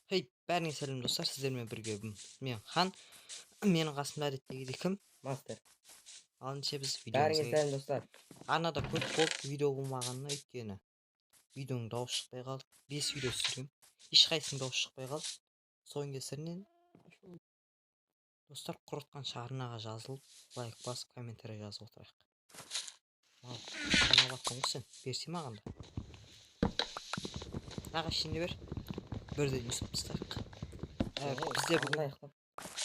Хей, бәріңе сәлем, достар, сіздермен бірге мен Хан. Менің қасымда әдеттегідей кім? Мастер. Ал ендеше біз Бәріңе видеомызға. Сәлем, достар. Арнада көп болды видео болмағанына, өйткені видеоның дауысы шықпай қалды. Бес видео түсіргенмін, ешқайсысының дауысы шықпай қалды. Соның кесірінен, достар, құрытқанша арнаға жазылып, лайк басып, комментарий жазып отырайық. Ал санап жатсың ғой сен, берсе маған да. Ағаш ішіне бер, бірден өсіп тастайық. Бізде бүгін Қандай ұйықтап?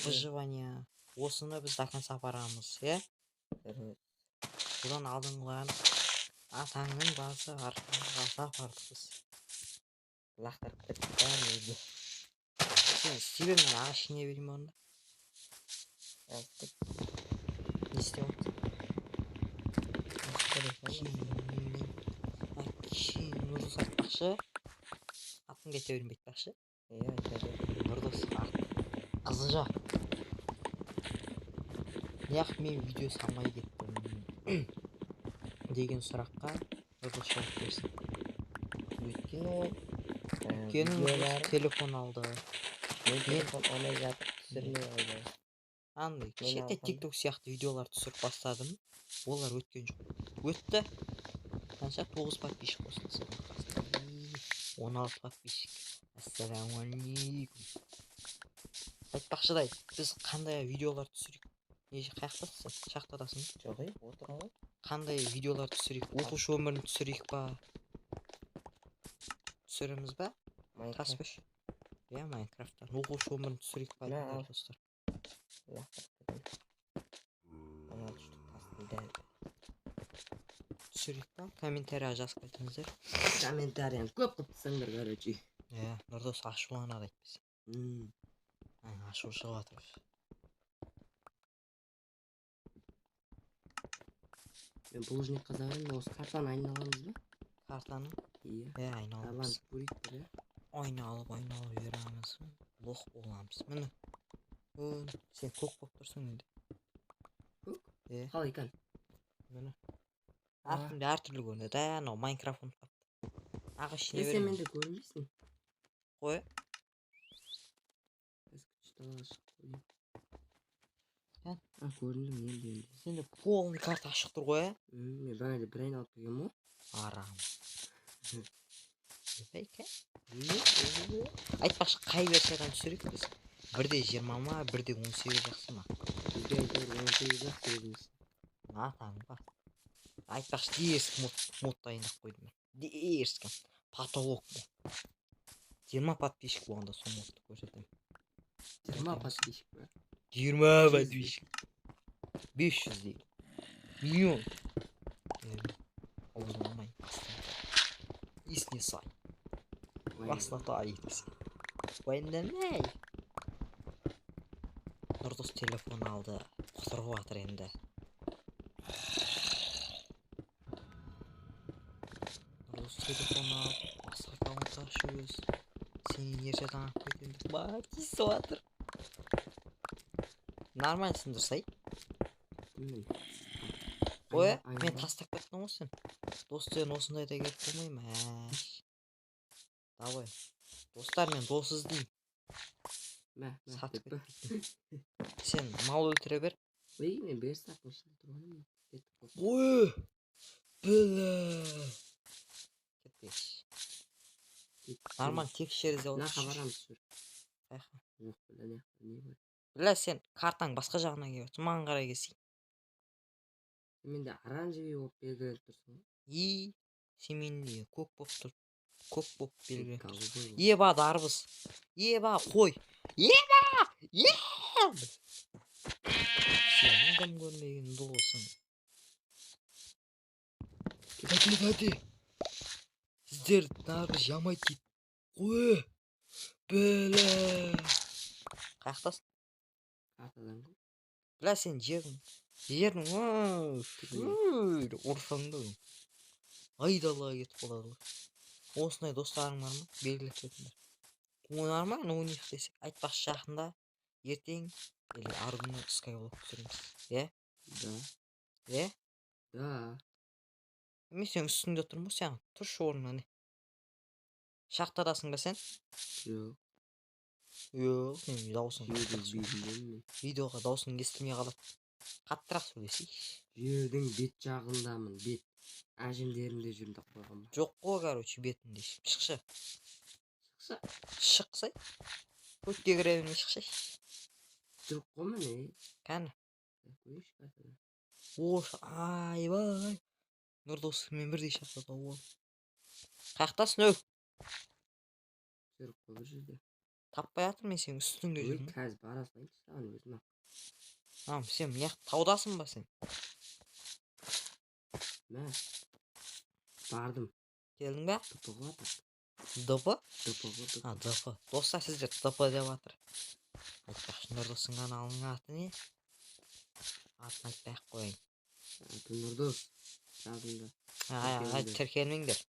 выживание. Осыны біз до конца апарамыз, иә. Бұдан алдыңғыларын атаңның басы арқаңның апардық біз. Лақтырып кетті бәрін өзі. Сен істей бер, мен ағаш ішіне берейін ба онда? Жазып кет. Не істеп жатсың? Нұрдос, айтпақшы, атың кете берейін бе, айтпақшы? Иә, айта бер. Нұрдос ат қызыжа. Неғып мен видео салмай кеттім деген сұраққа Нұрдос жауап берсін. Өйткені ол Өйткені Нұрдос видеолары телефон алды. Мен телефон алмай жатып түсірмей қойды. Андай Мен кішкентай алғанда. Тикток сияқты видеолар түсіріп бастадым, олар өткен жоқ. Өтті қанша? Тоғыз подписчик қосылды соның қасына. 16 подписчик, ассалаумағалейкум. Айтпақшыдай, біз қандай видеолар түсірейік? Не, қай жақтасың сен? Шахтадасың ба? Жоқ, ей, отырмын ғой. Қандай видеолар түсірейік? Оқушы өмірін түсірейік па, түсіреміз ба? Майнкрафт. Тас, иә, Майнкрафттан оқушы өмірін түсірейік па Мә, айтыңдар, ал. достар. Лақтырып кетемін. 16 штук тастың бәрі. Түсірейік па? Комментарийға жазып кетіңіздер. Комментарияны көп қылып тастаңдар, короче. Иә, Нұрдос ашуланады әйтпесе. Ашу шығып жатыр. Мен булыжник қаза беремін, осы картаны айналамыз ба? Картаны? Иә. Иә, айналамыз. Айланып көрейік бір, иә. Айналып, айналып жүреміз, лох боламыз. Міне. О, сен көк болып тұрсың енді. Көк? Иә. Қалай екен? Міне. А. Әркімде әртүрлі көрінеді. Ә, анау Майнкрафт ұмытып қалыпты. Ағаш ішіне Е, сен беремін. менде көрінбейсің. Қой. Қазір күшті далаға шығып көрейін. Ә? А, көріндім енді, енді. Сенде полный карта ашық тұр ғой, ә? Мен бағана бір айналып келгенмін ғой. Арам. Бәйке. Айтпақшы, қай версиядан түсірейік біз? 1.20 ма, 1.18 жақсы ма? Бізге әйтеуір 18 жақсы өзіміз. Атаң бар. Айтпақшы, дерзкий мод дайындап қойдым мен. Дерзкий. Потолок мод. 20 подписчик болғанда сол модты көрсетемін. 20 подписчик па? 20 Жүз. подписчик. 500 дейік. Миллион. Аузын алмай. Есіне сай. Басына тай десе. Уайымдамай. Нұрдос телефон алды. Құтырып жатыр енді. Нұрдос телефон алып, басқа аккаунт ашып өз. Сені нервтен алып кетемін деп маған тиісіп жатыр. Нормально сындырсай. Мен. Ой, мен тастап кеттім ғой сен. Дос деген осындайда керек болмай ма? Әш. Давай. Достар, мен дос іздеймін. Мә, мә, Сатып деп па? кеттім. Сен мал өлтіре бер. Ой, мен верстактың ішінде тұрған едім. Кеттік қой. Ой! Бля! Кеттік. Кеттік. Нормально текшеріз деп Мына отыршы. барамыз, жүр. Қаяққа? Ох, бля, мына жақта не бар? Бля, сен картаң басқа жағынан келіп жатрсың. Маған қарай келсей. Сен менде оранжевый болып белгіленіп тұрсың ғой. И, сен менде көк болып тұр. Көк болып Сен белгіленіп тұр. голубой болып. Еба, дарбыз. Еба, қой. Еба! Е! Сенің кім көрмеген досың. Тәте, тәте. Сіздер дарбыз жамайды дейді. Қой. Бля. Қаяқтасың? Картадан ғой. Бля, сен жердің. Жердің ұрсаң да айдалаға кетіп қалады ғой. Осындай достарың бар ма? Белгілеп кетіңдер. О, нормально, у них десек. Айтпақшы, жақында, ертең или арғы күні скайблок түсіреміз. Иә? Да. Иә? Да. Мен сенің үстіңде тұрмын ғой, сен тұршы орныңнан. Не? Шахтадасың ба сен? Жоқ. Жоқ, сенің дауысың Жердің қаттырақ сөйле. бетіндемін мен. Видеоға дауысың естілмей қалады. Қаттырақ сөйлесейші. Жердің бет жағындамын, бет. Әжімдерімде жүрмін деп қойған ба? Жоқ қой, короче, бетінде. Шықшы. Шықса, Шықсай. Көтке кіре бермей шықшы. Жоқ қой міне. Кәні. Көрейінші картада. Ош, айбай. Нұрдосымен бірдей шақта тауып алдым. Қаяқтасың, өй? Жүріп қой бір жерде. Таппай жатырмын, мен сенің үстіңде Ой, жүрмін. қазір бара салайыншы саған өзім ақ. А, сен мына таудасың ба сен? Мә. Бардым. Келдің бе? ДП ғой аты. ДП? ДП ғой, ДП. А, ДП. Достар, сіздер ДП деп жатыр. Айтпақшы, Нұрдостың каналының аты не? Атын айтпай ақ қояйын. Аты Нұрдос. Жазыңдар. Ай, ай, Тіркеліңдер. Тіркелмеңдер.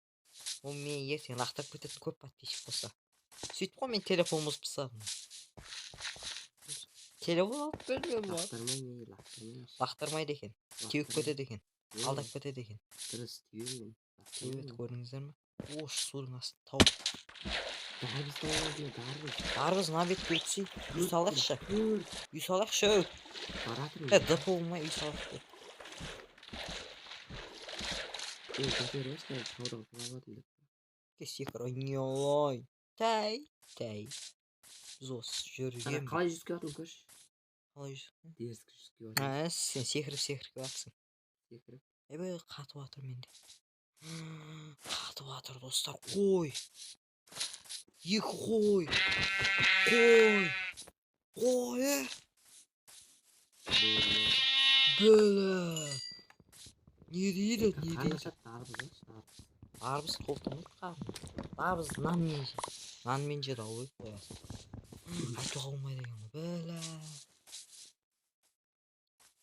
Ол мені ертең лақтырып кетеді көп подписчик болса. Сөйтіп қой, мен телефон бұзып тастадым. Телефон алып бермеген маған. Лақтырмай не, лақтырмай. Лақтырмайды екен. Теуіп Лақтырмай. Кетеді екен. Е, Алдап кетеді екен. Дұрыс, теуемін мен. Теуеді, Лақтырмаймын. көрдіңіздер ме? Ош, судың асты тау. Дарбыз тауып дарбыз. Дарбыз мына бетке өтсей, үй салайықшы. Төрт. Үй салайықшы, өй. Баратырмын. Е, ДП болмай үй салайық деп. Мен көтеріп алшы, таудан құлап жатырмын деп. Секір айналай. Тәй, тәй. Біз осы Ана жүрген. қалай жүзіп келатырмын, көрші. Қалай жүз? Дерзкі жүзіп келатырмын. А, сен секіріп секіріп келатсың. Секіріп. Ойбай, қатып жатыр менде. Қатып жатыр, достар. Қой. Екі қой. Қой. Қой, е. Бөлі. Не дейді, не Қарны дейді? ашады, дарбыз алшы, дарбыз. Дарбыз толтырмайды қарны. Дарбыз нанмен же. Нанмен жеді ау, қоясың. Айтуға болмайды екен ғой. Бөлі.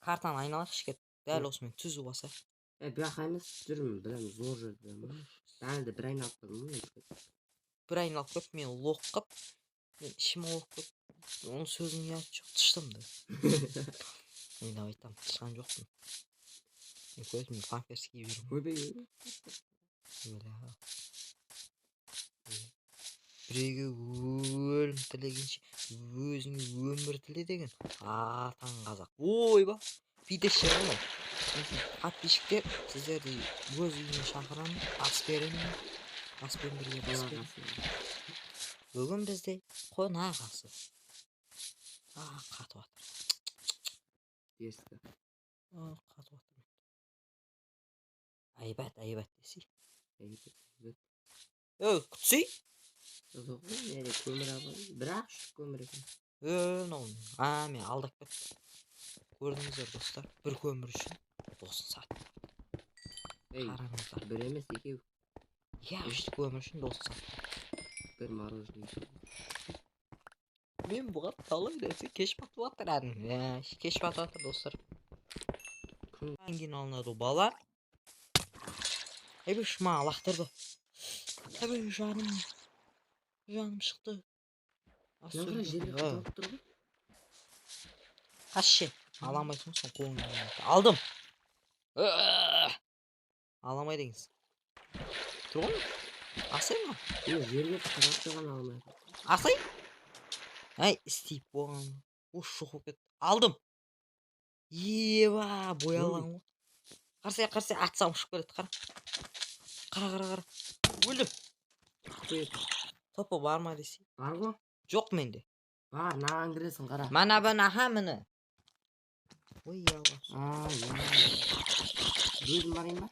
Картаны айналайықшы, кет. Дәл осымен түзу басайық. Е, бұл жаққа емес, жүрмін, білемін, зор жер білемін. Әлі де бір айналып қалдым ғой мен. Бір айналып келіп, мен лоқ қып, мен ішім ауырып кетті. Оның сөзінің ұяты жоқ, тыштым да. Ойнап айтамын, тышқан жоқпын. Мен көресің, мен памперс киіп жүрмін. Ойбай, ойбай. Бля. Біреуге өлім тілегенше, өзіңе өмір тіле деген атаң қазақ. Ойба, видео ғой. Подписчиктер, сіздерді өз үйіме шақырамын, ас беремін. Аспен бірге ас Қонақ беремін. асы. Бүгін бізде қонақ асы. А, қатып жатыр. Дерзкі. А, қатып жатыр. Айбат, айбат десей. Әйбат, әйбат. Ей, күтсей. Жоқ қой, неде көмір алып, бірақ үш көмір екен. Е, мынау. А, мен алдап кеттім. Көрдіңіздер, достар, бір көмір үшін досын сатты. Ей, Қараңыздар. бір емес, екеу. Иә, үш көмір үшін досын сатты. Бір мороженое үшін. Мен бұған талай нәрсе кеш батып жатыр әдім. Иә, кеш батып жатыр, достар. Күн Кейін алынады ол бала. Әйбіш, маған лақтырды. Әйбіш, жаным. Жаным шықты. Ас Мына қара, жерге А. қадалып тұр ғой. Қаш ше. Ала алмайсың ғой, сол қолыңмен. Алдым. Ала алмайды екенсің. Тұр ғой. Асай ма? Мына жерге қадалып тұрған алмай. Асай. Әй, істейіп болған. Ош, жоқ болып кетті. Алдым. Еба, боялған ғой. Қарасай, қарасай, атсам ұшып келеді, қара. Қара, қара, қара. Өлдім. Топы бар ма десе. Бар ғой. Жоқ менде. Бар, мынаған кіресің, қара. Мана бана ха міне. Ой, алла. А, иә. Өзім барайын ба?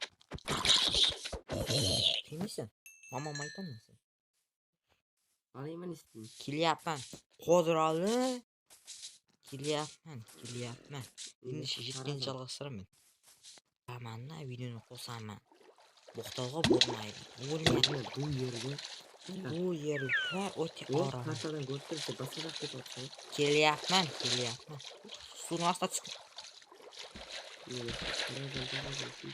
Келмейсің. Мамам айтамын мен сен. Барайын ба, не істеймін? Келяпман. Қодыралы. Келяпман, келяпман. Ендеше жеткен жалғастырамын мен. Аманна видеоны қосамын. Боқтауға болмайды. Өлмейді. Бұл жерде Бұл ерлер өте Ол ауыр. картадан көріп тұрсың, басқа жаққа кетіп жатсың. Келяпман, келяпман. Судың астына түсіп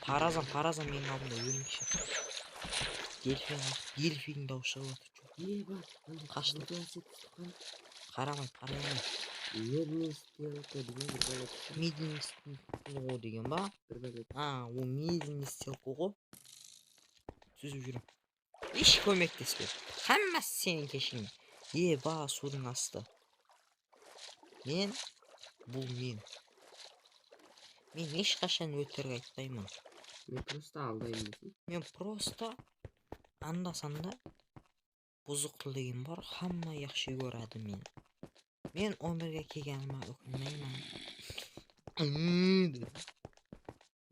Таразан, Таразан менің алдымда өлмекші. Дельфин, дельфин дауысы шығып жатыр. Еба, анда Қашты. бір нәрсе түсіп қалды. Қарамайды, қарамайды. Медный стрелка деген бір бәле түсті. Медный стрелка деген ба? Бір бәле. А, ол медный стрелка ғой. Сүзіп жүремін. Еш көмектеспеді. Хаммасы сенің кешірің. Еба, судың асты. Мен, бұл мен. Мен ешқашан өтірік айтпаймын. Мен просто алдаймын десең. Мен просто анда-санда бұзықлығым бар, хамма yaxshi ko'radi meni. Men өмірге келгеніме өкінмеймін. Dedi.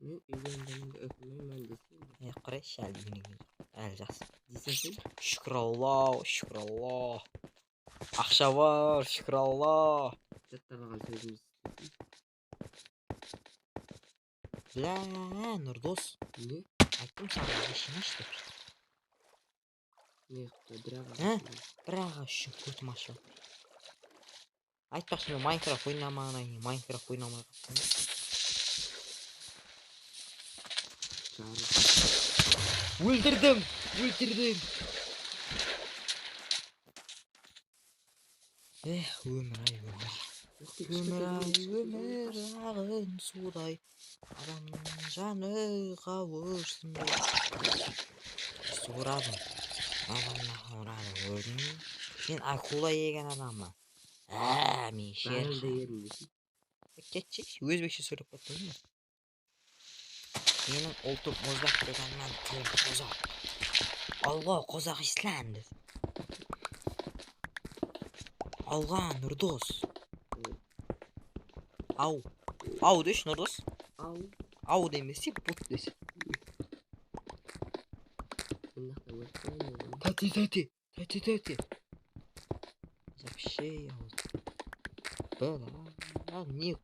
Мен үйленгенімге өкінмеймін десең. Е, қарайшы, әлі үйленген жоқ. Әлі жақсы. Десең. Шүкір Алла, шүкір Алла. Ақша бар, шүкір Алла. Жаттап алған сөзіміз. Бля, Нұрдос, Не? айттым саған ағаш жинаш деп. Не қыпты, бір ағаш. Ә? Бір ағаш үшін көтім ашып жатыр. Айтпақшы, мен Майнкрафт ойнамағаннан кейін Майнкрафт ойнамай қалыппын. Жарық. Өлтірдім, өлтірдім. Эх, өмір ай, өмір. Ух ты, Өмір ай, кішкентай өмір ағын судай. Адамның жаны қауырсындай. Өстіп ұрады. Адамның ұрады, көрдің бе? Мен акула еген адаммын. Ә, мен шер. Бәрін де едім десең. Кетші, өзбекше сөйлеп кеттім мен. Менің ұлтым өзбек дегенмен тілім қазақ. Алға Қазақстан деді. Алға Нұрдос. Ау. Ау деші Нұрдос. Ау. Ау демесе бұт десе. Мен мына өліп қалайын дедім. Тәте тәте. Тәте тәте. Вообще Бля, не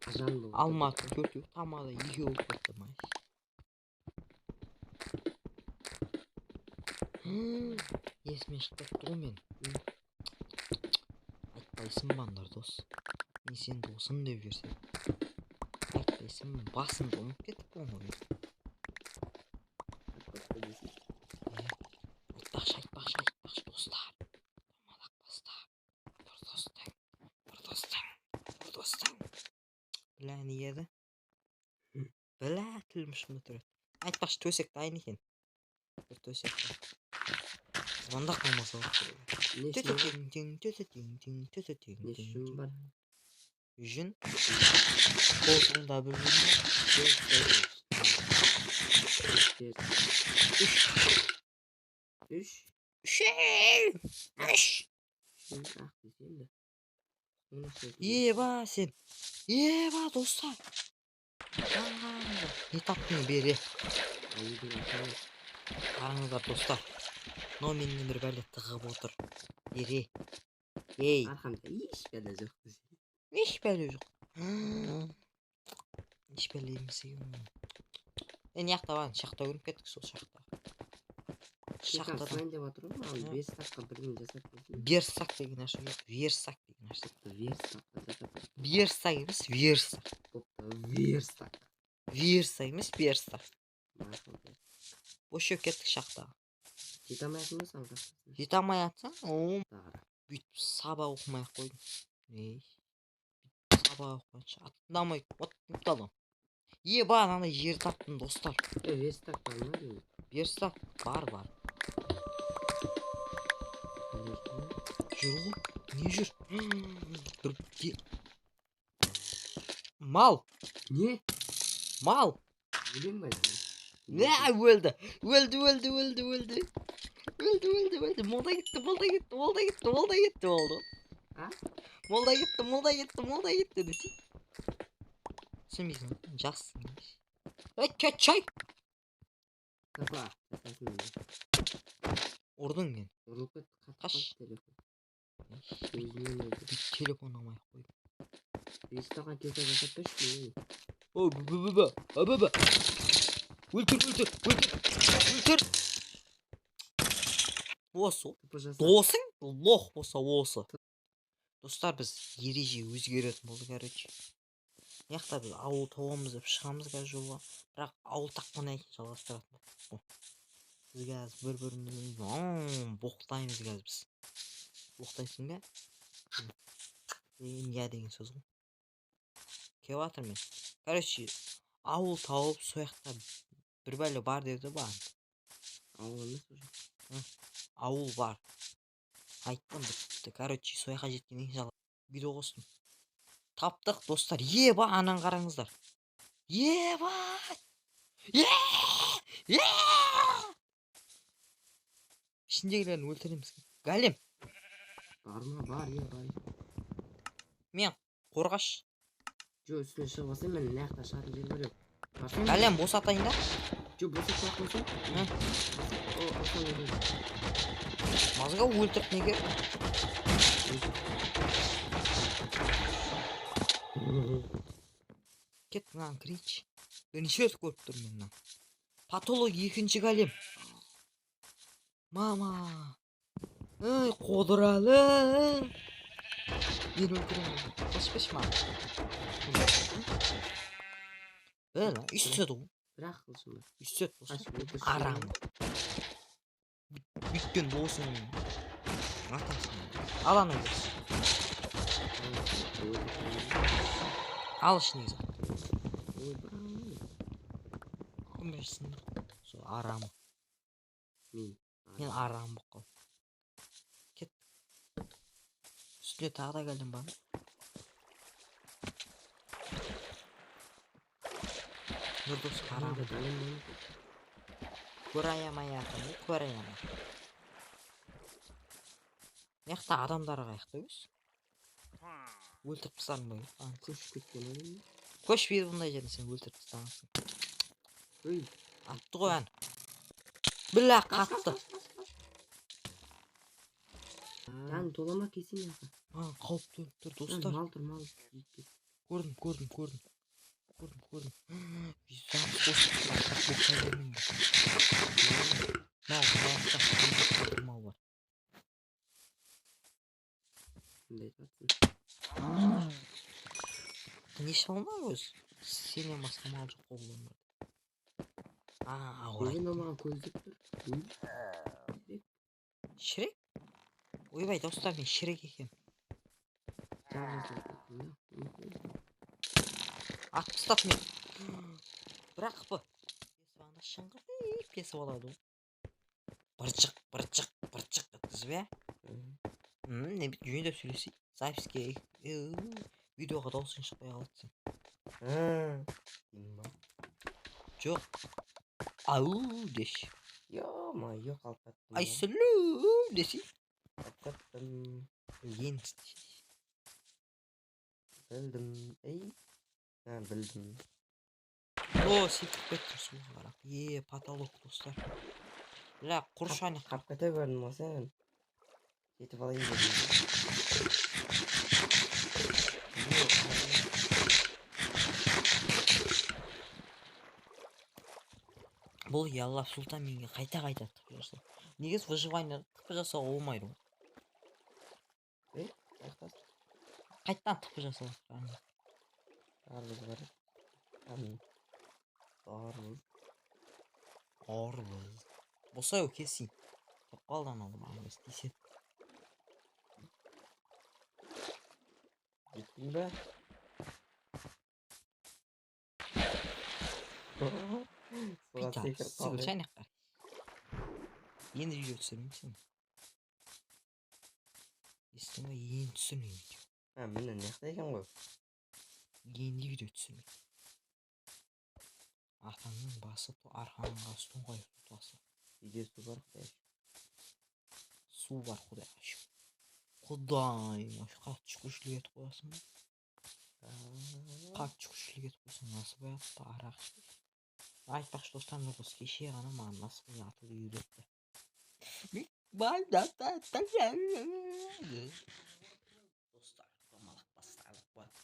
Ажан болды. Алматы төртеу, Тамада екеу болып кетті ма? Есіме шығып кетті ғой мен. Айтпайсың ба, Нұрдос? Мен сені досым деп жүрсем. Айтпайсың, басымды ұмытып кетіппін ғой мен. Айтпапты десең. Айтпақшы, айтпақшы, айтпақшы, достар. Домалақ баста. Нұрдостың, Нұрдостың, Нұрдостың. Бля, не еді? Бля, тілім ұшында тұрады. Айтпақшы, төсек дайын екен. Бір төсек бар. Звондап қалмаса болды. Не Тө үшін бар? тең тең тө тең тең тө тең Не тең. үшін бар? Жүн. Қолтығында бір жүн бар. Төрт. Үш. Үш. Үшеу. Үш. Жүн ақ десең де. Оны сөзін. Еба сен. Еба достар. Қараңыздар. Не таптың бері? Аюдың атауы. Қараңыздар достар. Мынау менен бір бәле тығып отыр. Бере. Ей. Арқамда еш бәле жоқ десең. Еш бәле жоқ. Еш бәле емес екен ғой. Е, не жақта бар? Шахта көрініп кеттік сол шахта. Шахтадан Шахтадан. деп отыр ғой маған Ә. верстакқа бірдеңе жасап берсін. Верстак деген нәрсе жоқ. Верстак деген нәрсе. Бопты, верстакқа жасап бер. Верстак емес, верстак. Бопты, верстак. Верстак емес, верстак. Мақұл. Бос жер кеттік шахтаға. Жете алмай жатырмын ба саған шахтасына? Жете алмай жатсаң, о, Тағы. бүйтіп сабақ оқымай ақ қойдым. Ей. Бүйтіп сабақ оқығанша аттамай отталам. Еба, анандай жер таптым, достар. Е, верстак бар ма деймін? Верстак бар, бар. Бәле жүр ме? Жүр ғой. Не жүр? Бір Мал, Не? мал. Өлең ба сен? Мә, өлді. Өлді, өлді, өлді, өлді. Өлді, өлді, өлді. Молда кетті, молда кетті, молда кетті, молда кетті болды. А? Молда кетті, молда кетті, молда кетті десе. Түсінбейсің ғой, жассың. Ей, кетшей! Тапа, жасасын енді. Ұрдың мен. Ұрылып кетті, қатып Қаш. қалды телефон. Өзінен өзі. Бүйтіп телефон алмай ақ қойдым. Верстакқа кесе жасап берші, ей. О, б, б, б, б, б, б, б. Өлтір, өлтір, өлтір, өлтір. Осы. Тупо жаса. Досың лох болса осы. Достар, біз ереже өзгеретін болды, короче. Мына жақта біз ауыл табамыз деп шығамыз қазір жолға. Бірақ ауыл тапқаннан кейін жалғастыратын болдық. Біз қазір бір бірімізді боқтаймыз қазір біз. Боқтайсың ба? Деген иә деген сөз ғой. Келіп жатыр мен. Короче, ауыл тауып, сол жақта бір бәле бар деді маған. Ауыл емес уже. Ауыл бар. Айттым бітті. Короче, сол жаққа жеткеннен кейін Видео қостым. Таптық, достар. Еба, анан қараңыздар. Еба! Е! Е! Ішіндегілерін өлтіреміз. Голем. Бар ма? Бар, иә, бар. Мен қорғаш. Жо, үстіне шығып алсам, мен мына жақта шығатын жер бар еді. Барсам. Голем босатайын да. Жо, босатпай ақ қойсаң. Ә? О, алсаң өледі. Мазга өлтіріп неге? Кет мынаны кірейінші. Бірінші рет көріп тұрмын мен мынаны. Патолог екінші голем. Мама. Ей, Қодыралы. Мен өлтіремін. Қашпашы маған. Бля, үстеді ғой. Бірақ қылышым бар. Үстеді достар. Қашып өлтірші. Арам. Бүйткен досың. Атасың. Ал ана өзі. Ал ішіндегі зат. Ойбай. Кім білсін? Сол арам. Мен. Мен арам болып қалдым. Кет. Үстіне тағы да голем бар ма? Нұрдос арам. Арам. Голем бар ма? Көр аямай ақын, көр аямай. Мына жақта адамдар қаяқта өз? Өлтіріп тастадың ба? А, Көшіп кеткен адам. Көшпейді бұндай жерде, сен өлтіріп тастағансың. Ой. Атты ғой ән. Бля, Қаш, қатты. қаш, қаш, қаш. Жан тола ма, кесейін жаққа. Маған қауіп төніп тұр, Жан, достар. мал тұр, мал. Жейіп кет. Көрдім, көрдім, көрдім. Көрдім, көрдім. Запись қосып тұр, боқтай бермеңдер. Мал, мал, мал бар. Кімді айтып жатсың? Не шалма өзі? Сенен басқа мал жоқ қой бұл өмірде. А, ауыр Неге айттым. мынау маған көздеп тұр? Ой. Шрек? Ойбай, достар, мен Шрек екенмін. Жап жасыл кеттім да. Атып тастады мен. Бірақ қпы. Ана шыңғырып кесіп алады ғой. Бырчық, бырчық, бырчық еткізіп, иә? Не бүйтіп жөндеп сөйлесейік. Запиське, видеоға дауысың шықпай қалады сен. Деймін ба? Жоқ. Ау деші. Ё-моё, қалып кеттім. Айсұлу десей. Қалып кеттім. Білген. Білдім. Ей. Ha, білдім. О, секіріп кеттім суға қарап. Е, потолок, достар. Бля, құрыш ана. Қап кете көрдім ғой сен. Жетіп алайын дедім. Бұл Яллап Сұлтан менге қайта-қайта тіпі жасау. Негізі выживание тіпі жасауға болмайды ғой. Е, аяқтас. Қайтадан тіпі жасау. Арбуз бар. Амин. Арбуз. Арбуз. Болса ау кесейін. Кеп қалды анау маған өзі тиіседі. Жеттің бе? Суға Пита, секіріп қалды. секірші ана жаққа. Енді видео түсірмеймін сені. Естің бе? Енді түсірмеймін видео. Ha, міне мына жақта екен ғой. Енді видео түсірмеймін. Атаңның басы арқаның қасы тоңғай тасы. Үйде су бар, құдай. Су бар, құдайға шүкір. Құдайыма шүкір. Қатты шүкіршілік етіп қоясың ба? Қатты шүкіршілік етіп қойсаң, насыбай атпа, арақ ішпе. Айтпақшы, достар, Нұрғыз кеше ғана маған насыбай атуды үйретті. Достар, домалақ басталып қояды.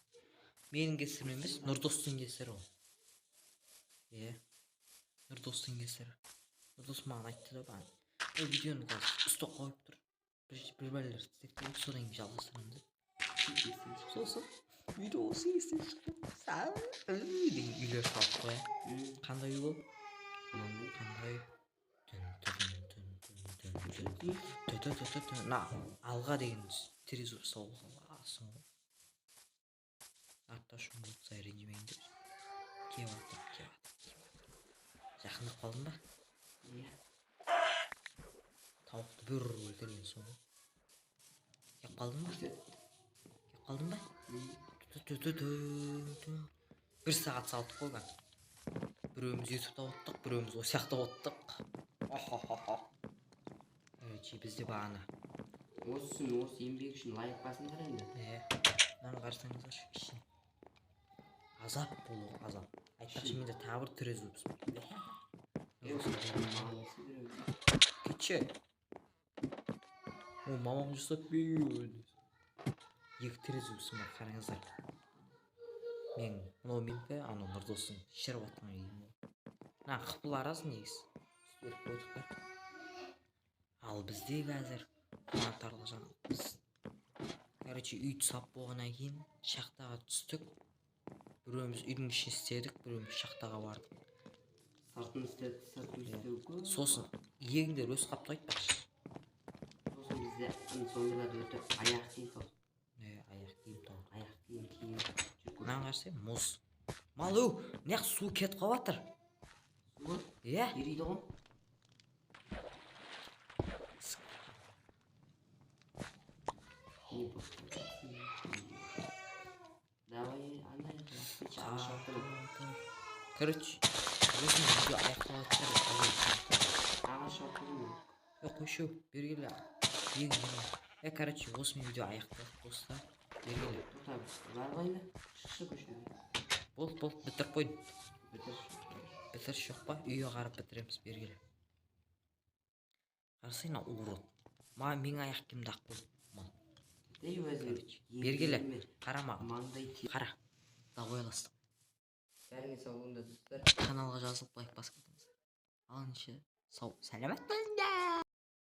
Менің кесірім емес, Нұрдостың кесірі ол. Е, Нұрдостың кесірі. Нұрдос маған айтты да маған. Ой, видеоны қазір ұстап қойып тұр. Бір бәлелер істеп қойып, содан кейін жалғастырамын деп. Сосын видео осы естен шықты. Деген үйлер салып қояйын. Қандай үй ол? Қандай үй? Түн, түн, түн, түн, түн, түн. Тү, тү, тү, тү, тү. Мына алға деген терезе салуға аласың ғой. Артта шум болса ренжімеңдер. Кеп жатыр, кеп жатыр, кеп жатыр. Жақындап қалдың ба? Иә. Тауықты бір өлтірген соң ғой. Кеп қалдың ба? Кеп Қалдың ба? Ту-ту-ту-ту. Бір сағат салдық қой кәдімгі. Біреуміз ютубта оттық, біреуміз осы жақта оттық. Ахахаха. Короче, бізде бағана. Осы үшін, осы еңбек үшін лайк басыңдар енді. Е, мынаны қарасаңыздаршы, ішін. Азап болу, азап. Айтпақшы, менде тағы бір трезубец бар. Е, маған несі береміз? Кетші. О, мамам жасап берген. Екі трезубецім бар, қараңыздар. Мен мынау менікі, анау Нұрдостың шіріп жатқан үйі. Мына қыпыл араз негізі. Үстіп қойдық та. Ал бізде қазір қуантарлық жаңалық. Біз, короче, үй сап болғаннан кейін шахтаға түстік. Біреуміз үйдің ішін істедік, біреуміз шахтаға бардық. Сыртын істедік, сыртын істеу көп. Сосын егіндер өсіп қапты, айтпақшы. Сосын бізде зомбиларды өлтіріп, аяқ киім таптық. Е, аяқ киім тауып. Аяқ киім киіп жүріп. Мынаны қарасай, мұз. Мал, өу, мына жақ су кетіп қалып жатыр. Су Иә. ериді ғой. Не болды? Давай, андай ағаш шаптырып. Короче, өзім видео аяқталатын шығар. Ағаш шаптырып. Е, қойшы, бері кел. Егін жинау. Е, короче, осымен видео аяқталды, достар. Бері кел. Тоқта, бар ғой енді. Шықшы көшеге. Болды, болды, бітіріп қойдым. Бітір. Бітіріш жоқ па? Үйге қарап бітіреміз, бері кел. Қарасай, мына урод. Маған менің аяқ киімімді ақ қойды. Мал. Ей, өзі. Короче, бері келе. Қара маған. Маңдай те. Қара. Давай. Бәріңе сау болыңдар, достар. Каналға жазылып, лайк басып кетіңіздер. Ал ендеше, сау сәлемет болыңдар.